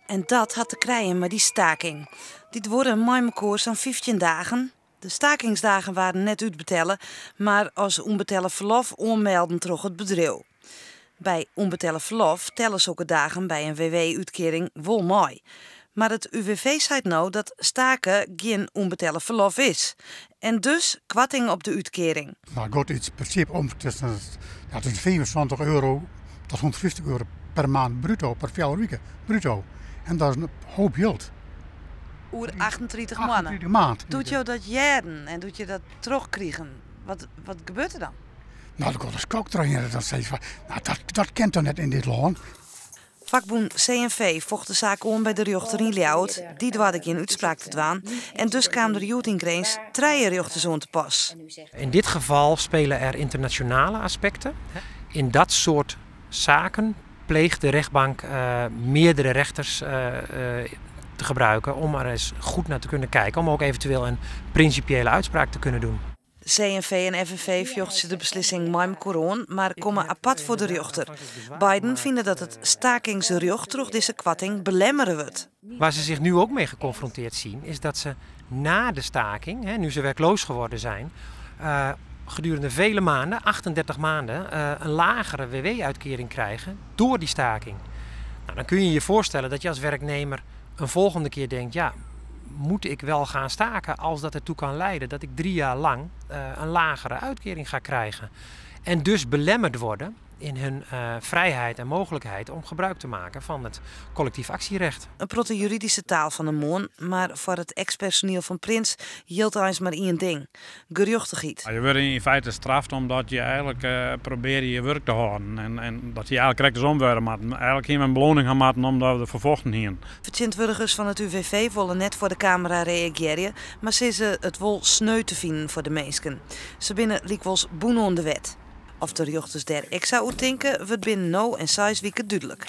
En dat hat te krijen mei dy staking. Dy duorre mei mekoar sa'n 15 dagen. De stakingsdagen waarden net útbetelle, mar as ûnbetelle ferlof oanmelden troch it bedriuw. By ûnbetelle ferlof telle sokke dagen by in WW-útkearing wol mei. Mar it UWV seit no dat stake gjin ûnbetelle ferlof is. En dus koarting op de útkearing. Nou, goed, in prinsipe om tussen, ja, tussen €75 tot €150 per maand bruto, per 4 wike bruto. En dat is in hoop jild. Oer 38 moannen. 38 maand. Doe't jo dat hearden en doe't je dat terugkrigen, wat gebeurt der dan? Nou, dan komt een skok erin. Dan zeg je van, nou, dat kent toch net in dit land. Fakbûn CNV focht de saak oan by de rjochter yn Ljouwert. Dy doarde gjin útspraak te dwaan. En dus kaam der hjoed yn Grins trije rjochters oan te pas. In dit geval spelen er internationale aspecten. In dat soort zaken pleegt de rechtbank meerdere rechters te gebruiken om er eens goed naar te kunnen kijken. Om ook eventueel een principiële uitspraak te kunnen doen. CNV en FNV fjochtsje de beslissing mei mekoar oan, mar komme apart foar de rjochter. Beiden fine dat it stakingsrjocht troch dizze koarting belemmere wurdt. Waar ze zich nu ook mee geconfronteerd zien, is dat ze na de staking, hè, nu ze werkloos geworden zijn, gedurende vele maanden, 38 maanden, een lagere WW-uitkering krijgen door die staking. Nou, dan kun je je voorstellen dat je als werknemer een volgende keer denkt, ja, moet ik wel gaan staken als dat ertoe kan leiden dat ik 3 jaar lang een lagere uitkering ga krijgen. En dus belemmerd worden in hun vrijheid en mogelijkheid om gebruik te maken van het collectief actierecht. In protte juridyske taal fan 'e moarn, mar foar it eks-personiel fan Prins jildt eins mar ien ding: gerjochtichheid. Je wordt in feite straft omdat je eigenlijk probeert je werk te houden. En dat je eigenlijk correct om worden moeten. Eigenlijk hier een beloning gaan maken omdat we er vervochten hier. Fertsjintwurdigers fan it UWV wolle net foar de kamera reagearje, mar sizze it wol sneu te finen foar de minsken. Se binne lykwols bûn oan de wet. Oft de rjochters dêr ek sa oer tinke, wurdt binnen no en 6 wike dúdlik.